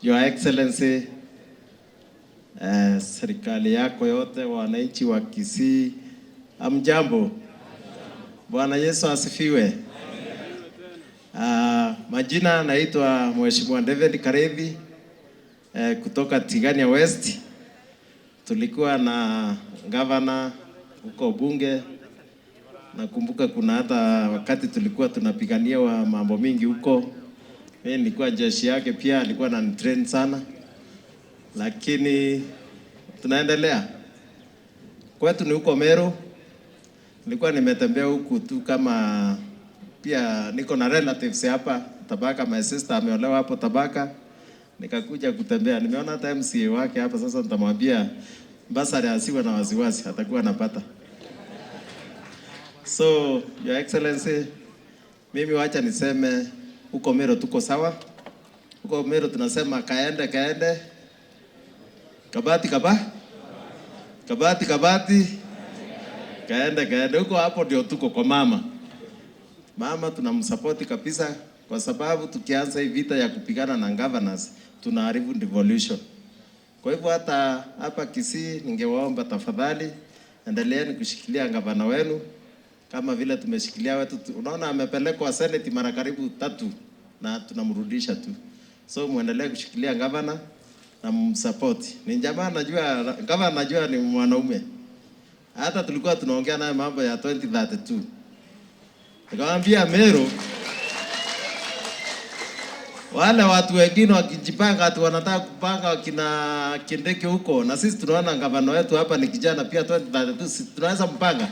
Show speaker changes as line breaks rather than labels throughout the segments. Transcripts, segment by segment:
Your Excellency, serikali yako yote, wananchi wa Kisii, hamjambo. Bwana Yesu asifiwe. Majina naitwa Mheshimiwa David Karevi kutoka Tigania West. Tulikuwa na gavana huko bunge. Nakumbuka kuna hata wakati tulikuwa tunapigania wa mambo mingi huko. Mimi nilikuwa jeshi yake pia, alikuwa ananitrain sana, lakini tunaendelea. Kwetu ni huko Meru. Nilikuwa nimetembea huku tu kama pia niko na relatives hapa Tabaka, my sister ameolewa hapo Tabaka, nikakuja kutembea. Nimeona hata MCA wake hapa sasa, nitamwambia bursary asiwe na wasiwasi, atakuwa anapata. So Your Excellency, mimi wacha niseme huko Meru tuko sawa. Huko Meru tunasema kaende kaende, kabati kaba, kabati kabati, kaende kaende. Huko hapo ndio tuko kwa mama. Mama tunamsupport kabisa, kwa sababu tukianza hii vita ya kupigana na governors tunaharibu devolution. Kwa hivyo hata hapa Kisii ningewaomba tafadhali, endeleeni kushikilia gavana wenu kama vile tumeshikilia wetu. Unaona amepelekwa Senate mara karibu tatu na tunamrudisha tu. So muendelee kushikilia gavana na msupport. Ni jamaa najua, gavana najua ni mwanaume. Hata tulikuwa tunaongea naye mambo ya 2032. Nikamwambia Meru, wale watu wengine wakijipanga ati wanataka kupanga wakina Kindiki huko, na sisi tunaona gavana wetu hapa ni kijana pia, 2032 si tunaweza mpanga.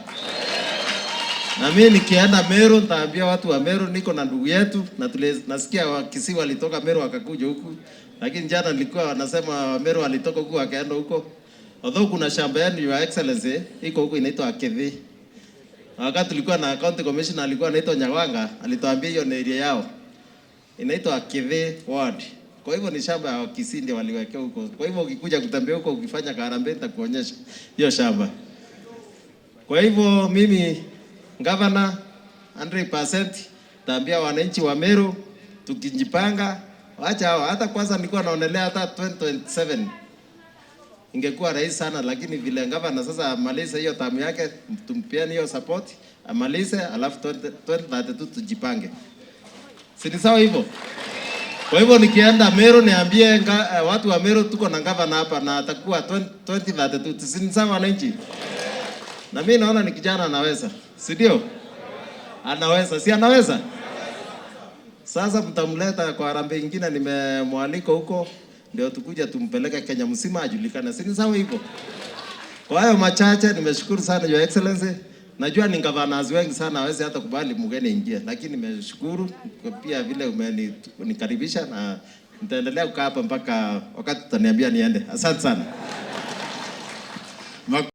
Na mimi nikienda Meru nitaambia watu wa Meru niko na ndugu yetu, na nasikia Wakisii walitoka Meru wakakuja huku, lakini jana nilikuwa wanasema wa Meru walitoka huku wakaenda huko. Although kuna shamba yenu, Your Excellency, iko huku inaitwa Kethi. Wakati tulikuwa na county commissioner alikuwa anaitwa Nyawanga, alituambia hiyo ni area yao. Inaitwa Kethi Ward. Kwa hivyo ni shamba ya Kisii ndio waliwekea huko. Kwa hivyo ukikuja kutembea huko ukifanya harambee nitakuonyesha hiyo shamba. Kwa hivyo mimi governor 100% taambia wananchi wa Meru tukijipanga, wacha hao. Hata kwanza nilikuwa naonelea hata 2027 ingekuwa rahisi sana, lakini vile governor sasa amalize hiyo term yake, tumpiane hiyo support amalize, alafu 2032 tujipange, si ni sawa hivyo? Kwa hivyo nikienda Meru niambie watu wa Meru tuko na governor hapa na atakuwa 20 2032, si ni sawa wananchi? Na mimi naona ni kijana anaweza, si ndio? Anaweza, si anaweza? Sasa mtamleta kwa harambee ingine, nimemwalika huko ndio tukuja tumpeleke Kenya mzima ajulikane, si ni sawa hivyo? Kwa hayo machache, nimeshukuru sana, Your Excellency. Najua ni governors wengi sana hawezi hata kubali mgeni ingie, lakini nimeshukuru pia vile umenikaribisha na nitaendelea kukaa hapa mpaka wakati utaniambia niende. Asante sana.